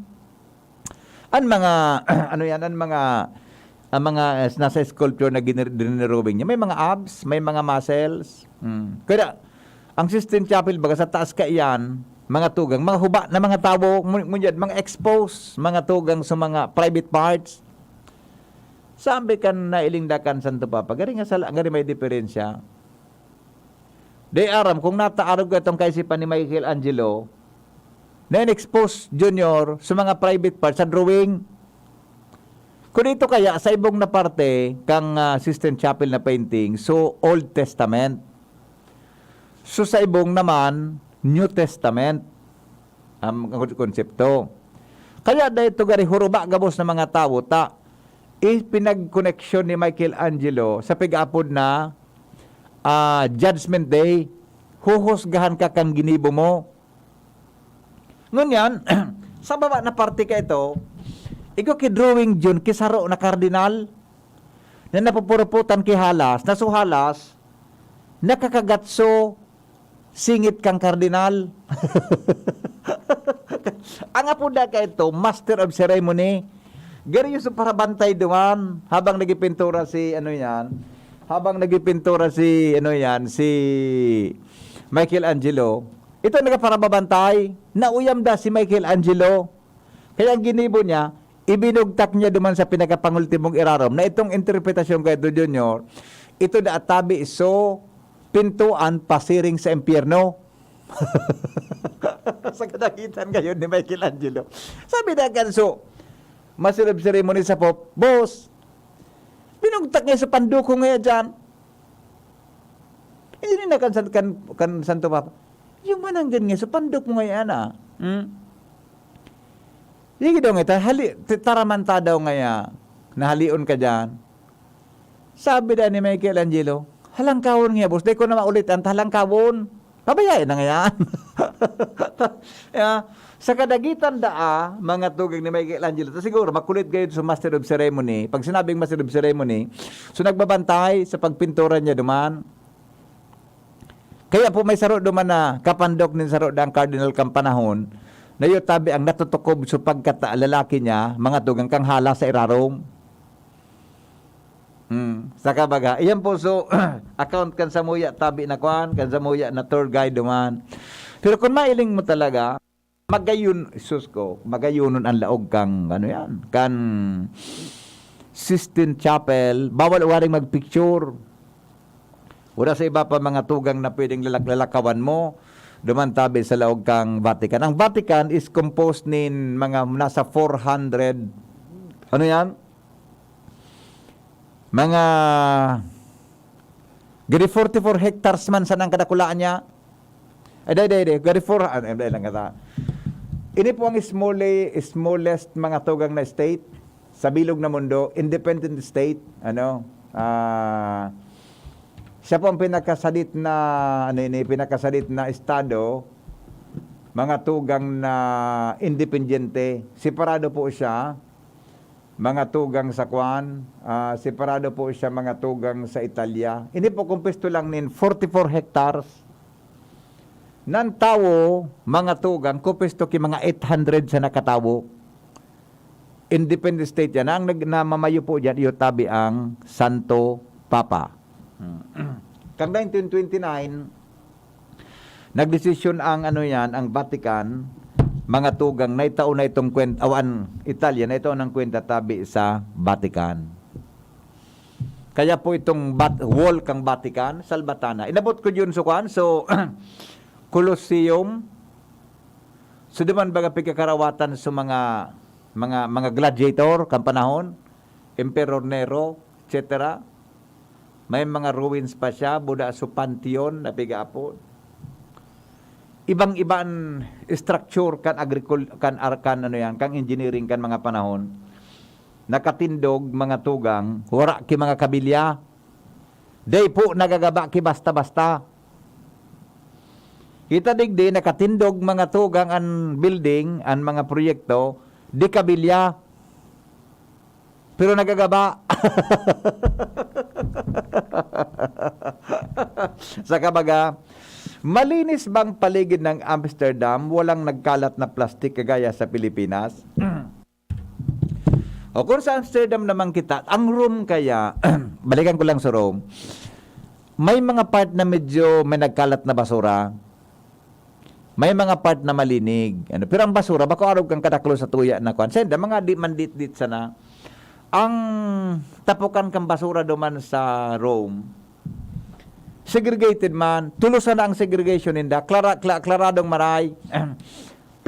An mga, ano yan, an mga, ang mga, eh, nasa sculpture na giner-, dinidrawing niya, may mga abs, may mga muscles. Hmm. Kaya, ang Sistine Chapel, baga sa taas ka iyan, mga tugang, mga huba na mga tawo, ngu-, ngunyan, mga expose, mga tugang sa mga private parts. Sabi kan nailing da kan Santo Papa, gari nga sala, gari may diferensya. Di aram kung nataarog ka itong kaisipan ni Michelangelo, na in-expose Junior sa mga private parts sa drawing. Kung ito kaya, sa ibong na parte kang, ah, Sistine Chapel na painting, so Old Testament. So sa ibong naman, New Testament ang kon-, konsepto. Kaya dahil ito gari huruba gabos ng mga tawo, ta, ipinagkoneksyon ni Michelangelo sa pig-apod na, ah, Judgment Day. Huhusgahan ka kan ginibo mo. Ngunyan, sa baba na parte ka ito, igwa ki drawing Jun, ki saro na kardinal, na napupuruputan ki halas, na so halas, nakakagatso singit kang kardinal. Ang apoda ka ito, Master of Ceremony. Gari yung sa parabantay duman, habang nagipintura si, ano yan, habang nagipintura si, ano yan, si Michelangelo, ito nagparababantay, nauyam da si Michelangelo. Kaya ang ginibo niya, ibinugtak niya duman sa pinakapangultimong irarom na itong interpretasyon kay Edo Junior, ito da tabi so pintuan pasiring sa impyerno. Sa kadagitan ngayon ni Michelangelo. Sabi na kan so, Master of Ceremony sa Pope, "Boss, binugtak niya sa pandukong ngayon dyan." Hindi na kan, kan, kan Santo Papa. Yung mananggan niya sa pandukong ngayon, ah. Hmm? Sige daw nga, ta-, hali-, ti-, taramanta daw ngaya, nahalion ka dyan. Sabi daw ni Michelangelo, "Halangkawon nga, boss. Di ko na maulit ang halangkawon." Pabayaan na ngayaan. Ya, sa kadagitan daa, mga tugang ni Michelangelo. Ta siguro, makulit gayud sa Master of Ceremony. Pag sinabing Master of Ceremony, so nagbabantay sa pagpintura niya duman. Kaya po may saro duman na kapandok nin saro dang cardinal kan panahon, na iyo tabi ang natutukob so pagkata lalaki niya, mga tugang kang hala sa irarom. Hmm, saka baga, iyan po, so, account kan samuya tabi na kwan, kan samuya na tour guide duman. Pero kung mailing mo talaga, magayon, sus ko, magayonon ang laog kang, ano yan, kan Sistine Chapel, bawal waring magpicture. Wala sa iba pa mga tugang na pwedeng lalak-, lalakawan mo, duman tabi sa laog kang Vatican. Ang Vatican is composed nin mga nasa four hundred, ano yan? Mga, gadi forty-four hectares man sana ang kadakulaan niya. Ay, dai, dai, dai. Gadi four, ah, dai lang kata. Ini po ang small-, smallest mga tugang na state sa bilog na mundo, independent state, ano, ah, siya po ang pinakasadit na, ano ini, pinakasadit na estado, mga tugang na independyente. Separado po siya, mga tugang sa kwan, ah, separado po siya, mga tugang sa Italia. Ini po kumpisto lang nin forty-four hectares. Nan tawo, mga tugang, kumpisto ki mga eight hundred sa nakatawo. Independent state yan. Ang nag-, namamayo po dyan, iyo tabi ang Santo Papa. Kang nineteen twenty-nine, nagdesisyon ang, ano yan, ang Vatican, mga tugang, na itao na itong kwent-, aw, an Italia, na itao ng kwenta tabi sa Vatican. Kaya po itong Vat-, wall kang Vatican, Salvatana. Inabot ko yun sa kwan, so, Colosseum. So, duman baga pigkakarawatan sa mga, mga, mga gladiator kan panahon, Emperor Nero, et cetera. May mga ruins pa siya, buda sa Pantheon na pigaapod. Ibang-ibang structure kan agricul-, kan ar-, kan ano yan, kan engineering kan mga panahon. Nakatindog, mga tugang, wara ki mga kabilya. Dai po nagagaba ki basta-basta. Kita digdi, nakatindog, mga tugang, an building, an mga proyekto, di kabilya. Pero nagagaba. Sa kabaga, malinis bang paligid ng Amsterdam? Walang nagkalat na plastik kagaya sa Pilipinas? O kung sa Amsterdam naman kita, ang Rome kaya, balikan ko lang sa Rome, may mga part na medyo may nagkalat na basura, may mga part na malinig. Ano, pero ang basura, bako arog kang kadaklo sa tuya na kwan. Senda, mga di mandit-dit sana. Ang tapukan kang basura duman sa Rome, segregated man, tulos sana ang segregation ninda, klara-, kla-, klaradong maray,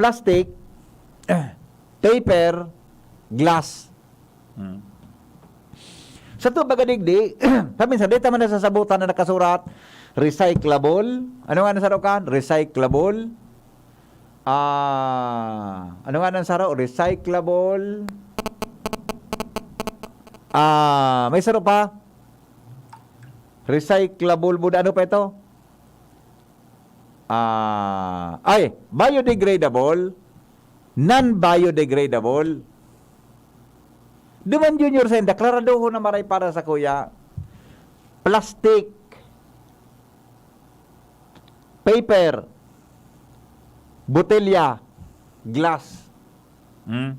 plastic, paper, glass. Hmm. Sa to, baga digdi, paminsan, di ta man nasasabutan na nakasurat, recyclable. Ano nga na sa kan? Recyclable. Ah, ano nga nang saro? Recyclable. Ah, may saro pa. Recyclable, buda. Ano pa ito? Ah, ay, biodegradable, non-biodegradable. Duman, Junior, sa inda, klaradohon na maray para sa kuya. Plastic, paper, botelya, glass. Hmm?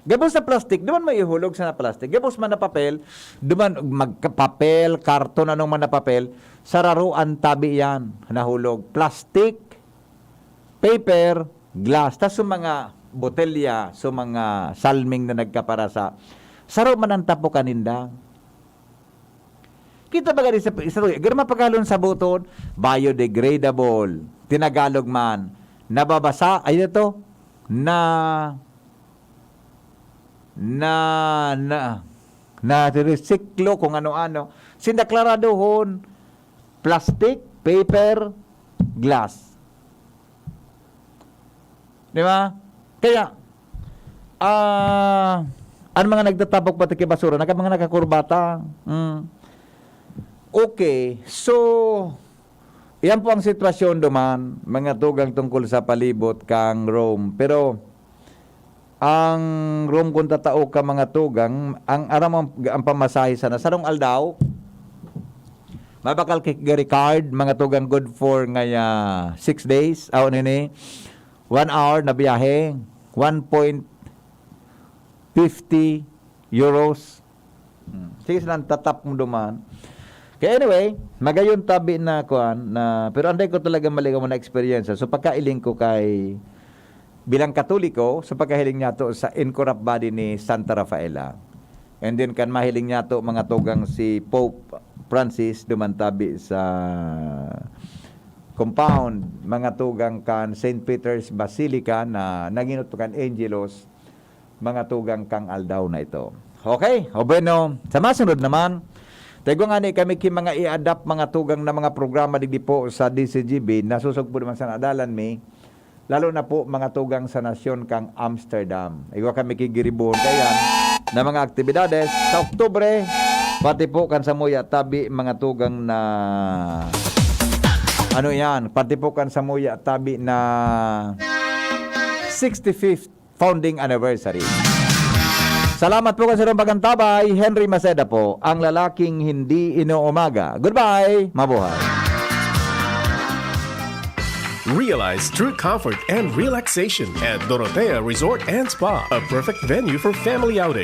Gabos na plastic, duman mo ihulog sa na plastic. Gabos man na papel, duman magpapel, karton, anong man na papel, sararuan tabi yan, nahulog. Plastic, paper, glass. Tas sa mga botelya, sa mga salming na nagkaparasa, saro man ang tapukan ninda. Kita ba gani sa, sa, garo mapagalon sa buton, biodegradable. Tinagalog man, nababasa, ay ito, na, na, na, na resiklo kung ano-ano. Sinda klaradohon, plastic, paper, glass. Di ba? Kaya, ah, ang mga nagtatapok pati ki basura, naka, mga nakakurbata. Mm. Okay, so, yan po ang sitwasyon duman, mga tugang tungkol sa palibot kang Rome. Pero, ang Rome kung tatao ka mga tugang, ang aram ang, ang pamasahe sana, sarong aldaw, mabakal ki gari card, mga tugang good for ngaya six days, aw nini, one hour na biyahe, one point fifty euros. Hmm. Sige, silang tatap mo duman. Kaya anyway, magayon tabi na kuan na, pero anday ko talaga maligaw na eksperyensya. So pagkailing ko kay, bilang Katoliko, so pagkahiling niya to sa incorrupt body ni Santa Rafaela. And then kan mahiling niya to mga tugang si Pope Francis duman tabi sa compound, mga tugang kan Saint Peter's Basilica na naginot kan Angelus, mga tugang kang aldaw na ito. Okay, o bueno, sa masunod naman, tayo nga ni kami ki mga i-adapt mga tugang na mga programa digdi po sa D C G B, nasusog po naman sa nadalan mi, lalo na po mga tugang sa nasyon kang Amsterdam. Igwa kami ki giribuhon kayan na mga aktibidades sa Oktubre, pati po kan samuya tabi mga tugang na ano yan, pati po kan samuya tabi na sixty-fifth founding anniversary. Salamat po kan sarong pagantabay. Henry Maceda po, ang lalaking hindi inuumaga. Goodbye! Mabuhay! Realize true comfort and relaxation at Dorotea Resort and Spa, a perfect venue for family outing.